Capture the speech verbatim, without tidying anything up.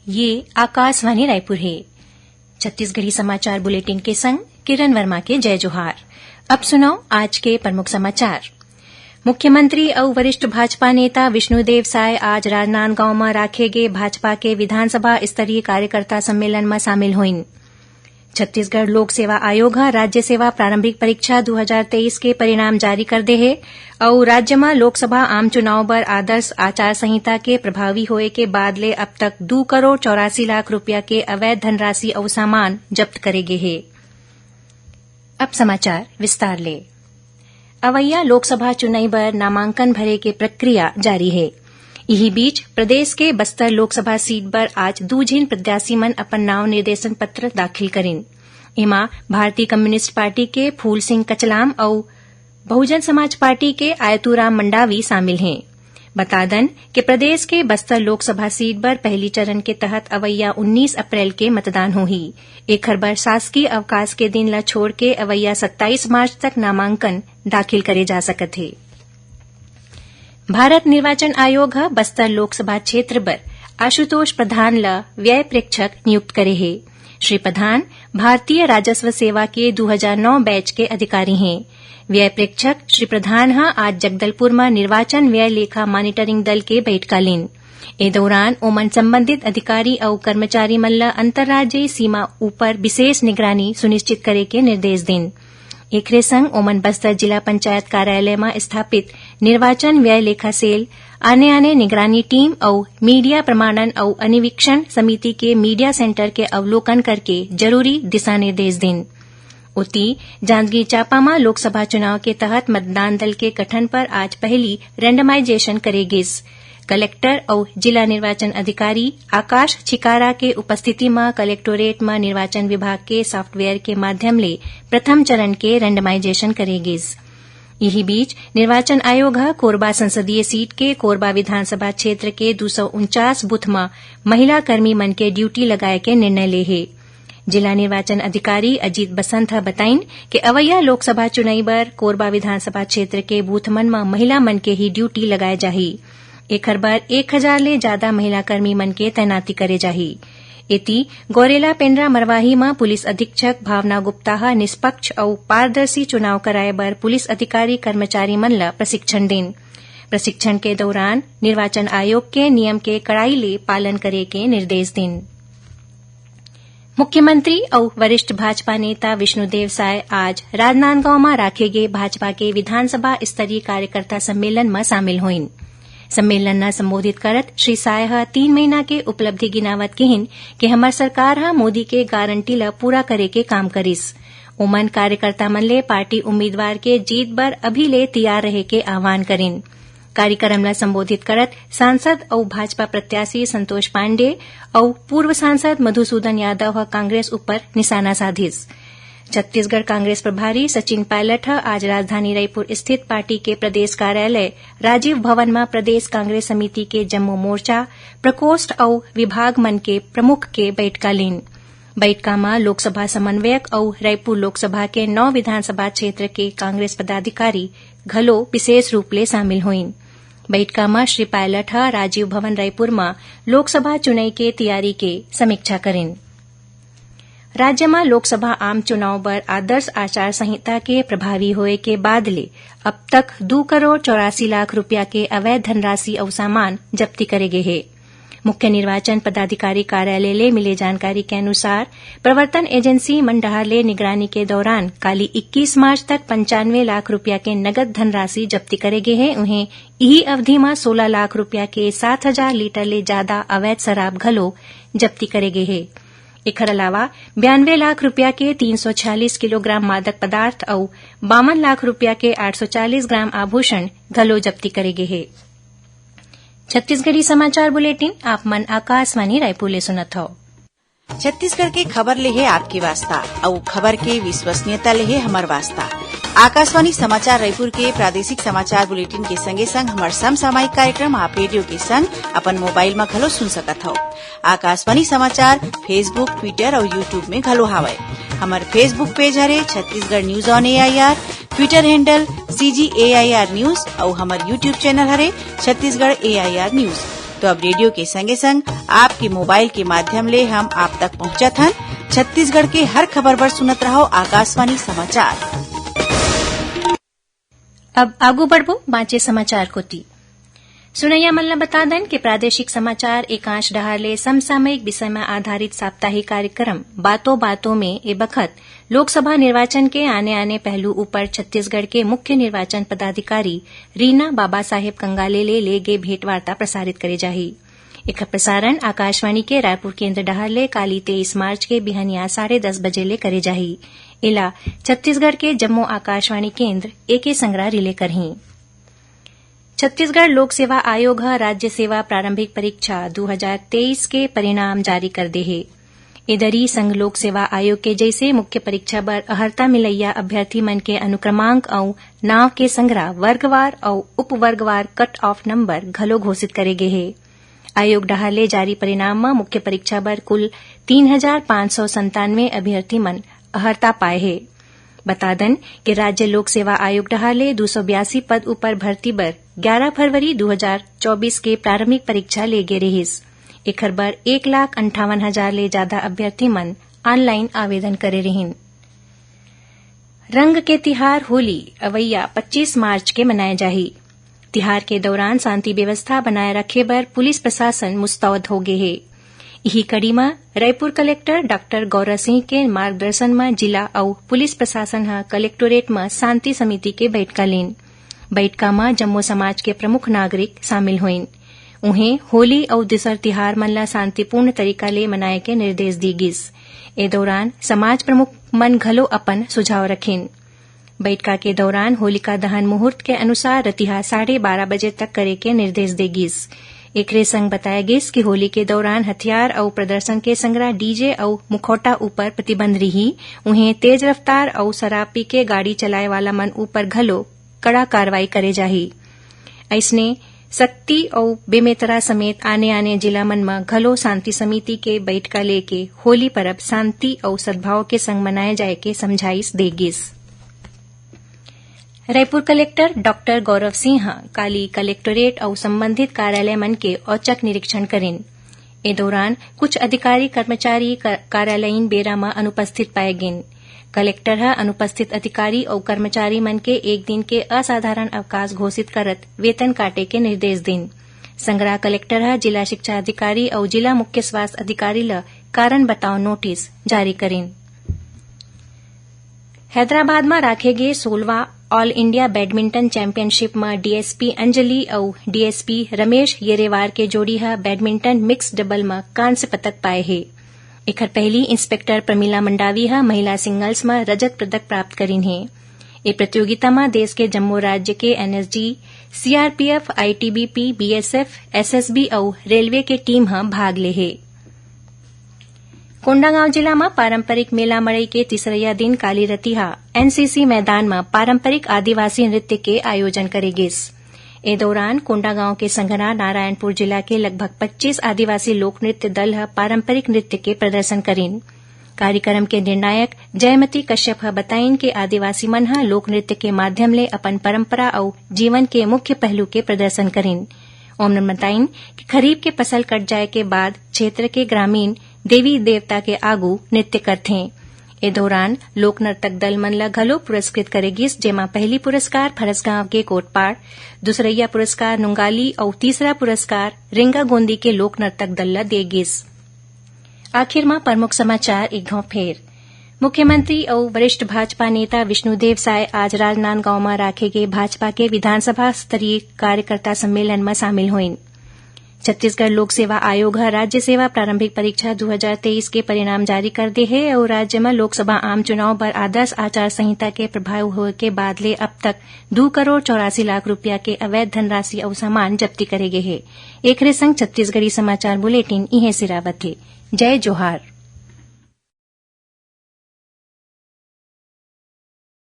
ये आकाशवाणी रायपुर हे। छत्तीसगढ़ी समाचार बुलेटिन के संग किरण वर्मा के जय जोहार। अब सुनव आज के प्रमुख समाचार। मुख्यमंत्री अउ वरिष्ठ भाजपा नेता विष्णुदेव साय आज राजनांदगांव म राखे गे भाजपा के विधानसभा स्तरीय कार्यकर्ता सम्मेलन म शामिल होइन। छत्तीसगढ़ लोक सेवा आयोग ह राज्य सेवा प्रारंभिक परीक्षा दू हजार तेईस के परिणाम जारी कर दे हे अउ राज्य म लोकसभा आम चुनाव बर आदर्श आचार संहिता के प्रभावी होए के बाद ले अब तक दू करोड़ चौरासी लाख रुपया के अवैध धनराशि अउ सामान जब्त करे गे हे। अब समाचार विस्तार ले। अवइया लोकसभा चुनई बर नामांकन भरे के प्रक्रिया जारी हे। इही बीच, प्रदेश के बस्तर लोकसभा सीट बर आज दू झिन प्रत्याशी मन अपन नाव निर्देशन पत्र दाखिल करिन। एमा भारतीय कम्युनिस्ट पार्टी के फूल सिंह कचलाम अउ बहुजन समाज पार्टी के आयतूराम मंडावी शामिल हें। बता दन कि प्रदेश के बस्तर लोकसभा सीट बर पहली चरण के तहत अवइया उन्नीस अप्रैल के मतदान होही। एखर बर शासकीय अवकाश के दिन ल छोड़ के अवइया सत्ताईस मार्च तक नामांकन दाखिल करे जा सकत हे। भारत निर्वाचन आयोग ह बस्तर लोकसभा क्षेत्र बर आशुतोष प्रधान ल व्यय प्रेक्षक नियुक्त करे हे। श्री प्रधान भारतीय राजस्व सेवा के दू हजार नौ बैच के अधिकारी हें। व्यय प्रेक्षक श्री प्रधान ह आज जगदलपुर म निर्वाचन व्यय लेखा मॉनिटरिंग दल के बइठका लीन। ए दौरान ओमन संबंधित अधिकारी अउ कर्मचारी मन ल अंतर्राज्यीय सीमा ऊपर विशेष निगरानी सुनिश्चित करे के निर्देश दीन। एखरे संग ओमन बस्तर जिला पंचायत कार्यालय म स्थापित निर्वाचन व्यय लेखा सेल, आने-आने निगरानी टीम अउ मीडिया प्रमाणन अउ अनुवीक्षण समिति के मीडिया सेंटर के अवलोकन करके जरूरी दिशा निर्देश दीन। ओती, जांजगीर चांपा म लोकसभा चुनाव के तहत मतदान दल के गठन पर आज पहली रेंडमाइजेशन करे गिस। कलेक्टर अउ जिला निर्वाचन अधिकारी आकाश छिकारा के उपस्थिति म कलेक्टोरेट म निर्वाचन विभाग के सॉफ्टवेयर के माध्यम ले प्रथम चरण के रेंडमाइजेशन करे गिस। इही बीच, निर्वाचन आयोग ह कोरबा संसदीय सीट के कोरबा विधानसभा क्षेत्र के दू सौ उनचास बूथ म महिला कर्मी मन के ड्यूटी लगाए के निर्णय ले हे। जिला निर्वाचन अधिकारी अजीत बसंत ह बताइन कि अवइया लोकसभा चुनई बर कोरबा विधानसभा क्षेत्र के बूथ मन म महिला मन के ही ड्यूटी लगाए जाही। एखर बर एक हजार ले जादा महिला कर्मी मन के तैनाती करे जाही। एती, गौरेला पेंड्रा मरवाही म पुलिस अधीक्षक भावना गुप्ता ह निष्पक्ष अउ पारदर्शी चुनाव कराए बर पुलिस अधिकारी कर्मचारी मन ल प्रशिक्षण दीन। प्रशिक्षण के दौरान निर्वाचन आयोग के नियम के कड़ाई ले पालन करे के निर्देश दीन। मुख्यमंत्री अउ वरिष्ठ भाजपा नेता विष्णुदेव साय आज राजनांदगांव म राखे गे भाजपा के विधानसभा स्तरीय कार्यकर्ता सम्मेलन म शामिल होइन। सम्मेलन ल संबोधित करत श्री साय ह तीन महीना के उपलब्धि गिनावत किहिन कि हमर सरकार ह मोदी के गारंटी ल पूरा करे के काम करिस। ओमन कार्यकर्ता मन ले पार्टी उम्मीदवार के जीत बर अभी ले तैयार रहे के आह्वान करिन। कार्यक्रम ल संबोधित करत सांसद अउ भाजपा प्रत्याशी संतोष पांडे अउ पूर्व सांसद मधुसूदन यादव ह कांग्रेस ऊपर निशाना साधिस। छत्तीसगढ़ कांग्रेस प्रभारी सचिन पायलट ह आज राजधानी रायपुर स्थित पार्टी के प्रदेश कार्यालय राजीव भवन म प्रदेश कांग्रेस समिति के जम्मो मोर्चा, प्रकोष्ठ अउ विभाग मन के प्रमुख के बइठका लीन। बइठका म लोकसभा समन्वयक अउ रायपुर लोकसभा के नौ विधानसभा क्षेत्र के कांग्रेस पदाधिकारी घलो विशेष रूप ले शामिल होइन। बइठका म श्री पायलट ह राजीव भवन रायपुर म लोकसभा चुनई के तैयारी के समीक्षा करिन। राज्य म लोकसभा आम चुनाव बर आदर्श आचार संहिता के प्रभावी होए के बाद ले अब तक दू करोड़ चौरासी लाख रुपया के अवैध धनराशि अउ सामान जब्ती करे गे हे। मुख्य निर्वाचन पदाधिकारी कार्यालय ले मिले जानकारी के अनुसार, प्रवर्तन एजेंसी मन डहार ले निगरानी के दौरान काली इक्कीस मार्च तक पंचानवे लाख रुपया के नगद धनराशि जब्ती करे गे हे। उहें, इही अवधि म सोलह लाख रुपया के सात हजार लीटर ले जादा अवैध शराब घलो जब्ती करे गे हे। एखर अलावा बयानवे लाख रुपया के तीन सौ छियालीस किलोग्राम मादक पदार्थ अउ बावन लाख रुपया के आठ सौ चालीस ग्राम आभूषण घलो जब्ती करे गे हे। छत्तीसगढ़ी समाचार बुलेटिन आप मन आकाशवाणी रायपुर ले सुनत हव। छत्तीसगढ़ के खबर ले हे आपके वास्ता, अउ खबर के विश्वसनीयता ले हे हमर वास्ता। आकाशवाणी समाचार रायपुर के प्रादेशिक समाचार बुलेटिन के संगे संग हमर समसामयिक कार्यक्रम आप रेडियो के संग अपन मोबाइल म घलो सुन सकत हव। आकाशवाणी समाचार Facebook, Twitter अउ YouTube में घलो हावय। हमर Facebook पेज हरे Chhattisgarh news on AIR, Twitter handle CG AIR news अउ हमर YouTube चैनल हरे छत्तीसगढ़ एआईआर न्यूज। तो अब रेडियो के संगे संग आपके मोबाइल के माध्यम ले हम आप तक पहुंचत हन। छत्तीसगढ़ के हर खबर बर सुनत रहो आकाशवाणी समाचार। अब आगू बढ़बो बांचे समाचार कोति। सुनैया मन ल बता दन कि प्रादेशिक समाचार एकांश डहार ले समसामयिक विषय म आधारित साप्ताहिक कार्यक्रम बातों बातों में ए बखत लोकसभा निर्वाचन के आने-आने पहलू ऊपर छत्तीसगढ़ के मुख्य निर्वाचन पदाधिकारी रीना बाबा साहेब कंगाले ले, ले गे भेंटवार्ता प्रसारित करे जाही। एखर प्रसारण आकाशवाणी के रायपुर केंद्र डहार ले काली तेईस मार्च के बिहनिया साढ़े दस बजे ले करे जाही। एला छत्तीसगढ़ के जम्मो आकाशवाणी केंद्र एके संगरा रिले करहीं। छत्तीसगढ़ लोक सेवा आयोग ह राज्य सेवा प्रारंभिक परीक्षा दू हजार तेईस के परिणाम जारी कर दे हे। ए दरी संघ लोक सेवा आयोग के जइसे मुख्य परीक्षा बर अहर्ता मिलइया अभ्यर्थी मन के अनुक्रमांक अउ नांव के संगरा वर्गवार अउ उपवर्गवार कट ऑफ नंबर घलो घोषित करे गे हे। आयोग डहार ले जारी परिणाम म मुख्य परीक्षा बर कुल तीन हजार पाँच सौ संतानवे अभ्यर्थी मन अहर्ता पाए हे। बता दन कि राज्य लोक सेवा आयोग डहार ले दू सौ बयासी पद ऊपर भर्ती बर ग्यारह फरवरी दू हजार चौबीस के प्रारंभिक परीक्षा ले गे रिहिस। एखर बर एक लाख अंठावन हजार ले जादा अभ्यर्थी मन ऑनलाइन आवेदन करे रिहिन। रंग के तिहार होली अवइया पच्चीस मार्च के मनाए जाही। तिहार के दौरान शांति व्यवस्था बनाए रखे बर पुलिस प्रशासन मुस्तैद हो गे हे। इही कड़ी म रायपुर कलेक्टर डॉक्टर गौरव सिंह के मार्गदर्शन म जिला अउ पुलिस प्रशासन ह कलेक्टोरेट म शांति समिति के बैठका लीन। बैठका म जम्मो समाज के प्रमुख नागरिक शामिल होइन। उहें, होली अउ दूसर तिहार मन ल शांतिपूर्ण तरीका ले मनाए के निर्देश दी गिस। ए दौरान समाज प्रमुख मन घलो अपन सुझाव रखिन। बैठका के दौरान होलिका दहन मुहूर्त के अनुसार रतिहा साढ़े बारह बजे तक करे के निर्देश दे गिस। एकरे संग बताया गिस कि होली के दौरान हथियार अउ प्रदर्शन के संगरा डीजे अउ मुखौटा ऊपर प्रतिबंध रिही। उहें, तेज रफ्तार अउ शराब पी के गाड़ी चलाए वाला मन ऊपर घलो कड़ा कार्रवाई करे जाही। अइसने सक्ती अउ बेमेतरा समेत आने-आने जिला मन म घलो शांति समिति के बैठका लेके होली परब शांति अउ सद्भाव के संग मनाए जाए के समझाइश दे गिस। रायपुर कलेक्टर डॉक्टर गौरव सिंह ह काली कलेक्टोरेट अउ संबंधित कार्यालय मन के औचक निरीक्षण करिन। ए दौरान कुछ अधिकारी कर्मचारी क-, कार्यालयीन बेरा म अनुपस्थित पाए गिन। कलेक्टर ह अनुपस्थित अधिकारी अउ कर्मचारी मन के एक दिन के असाधारण अवकाश घोषित करत वेतन काटे के निर्देश दिन। संगरा कलेक्टर ह जिला शिक्षा अधिकारी अउ जिला मुख्य स्वास्थ्य अधिकारी ल कारण बताओ नोटिस जारी करिन। हैदराबाद म राखे गे सोलहवाँ ऑल इंडिया बैडमिंटन चैंपियनशिप म डीएसपी अंजलि अउ डीएसपी रमेश येरेवार के जोड़ी ह बैडमिंटन मिक्स डबल म कांस्य पदक पाए हे। एखर पहिली इंस्पेक्टर प्रमिला मंडावी ह महिला सिंगल्स म रजत पदक प्राप्त करिन हे। ए प्रतियोगिता म देश के जम्मो राज्य के NSG, CRPF, ITBP, BSF, SSB अउ रेलवे के टीम ह भाग ले हे। कोंडागांव जिला म पारंपरिक मेला मड़ई के तीसरइया दिन काली रतिहा एनसीसी मैदान म पारंपरिक आदिवासी नृत्य के आयोजन करे गिस। ए दौरान कोंडागांव के संघरा नारायणपुर जिला के लगभग पच्चीस आदिवासी लोक नृत्य दल ह पारंपरिक नृत्य के प्रदर्शन करिन। कार्यक्रम के निर्णायक जयमती कश्यप ह बताइन कि आदिवासी मन ह लोक नृत्य के माध्यम ले अपन परंपरा अउ जीवन के मुख्य पहलू के प्रदर्शन करिन। ओमन बताइन कि खरीफ के फसल कट जाए के बाद क्षेत्र के ग्रामीण देवी देवता के आगू नृत्य करथें। ए दौरान लोक नर्तक दल मन ल घलो पुरस्कृत करे गिस, जेमा पहली पुरस्कार फरसगांव के कोटपाड़, दूसरइया पुरस्कार नुंगाली अउ तीसरा पुरस्कार रेंगागोंदी के लोक नर्तक दल ल दे गिस। आखिर म प्रमुख समाचार एक घांव फेर। मुख्यमंत्री अउ वरिष्ठ भाजपा नेता विष्णुदेव साय आज राजनांदगांव म राखे गे भाजपा के विधानसभा स्तरीय कार्यकर्ता सम्मेलन म शामिल होइन। छत्तीसगढ़ लोक सेवा आयोग ह राज्य सेवा प्रारंभिक परीक्षा दू हजार तेईस के परिणाम जारी कर दे हे अउ राज्य म लोकसभा आम चुनाव बर आदर्श आचार संहिता के प्रभावी होए के बाद ले अब तक दू करोड़ चौरासी लाख रुपया के अवैध धनराशि अउ सामान जब्ती करे गे हे। एखरे संग छत्तीसगढ़ी समाचार बुलेटिन इहें सिरावत हे। जय जोहार।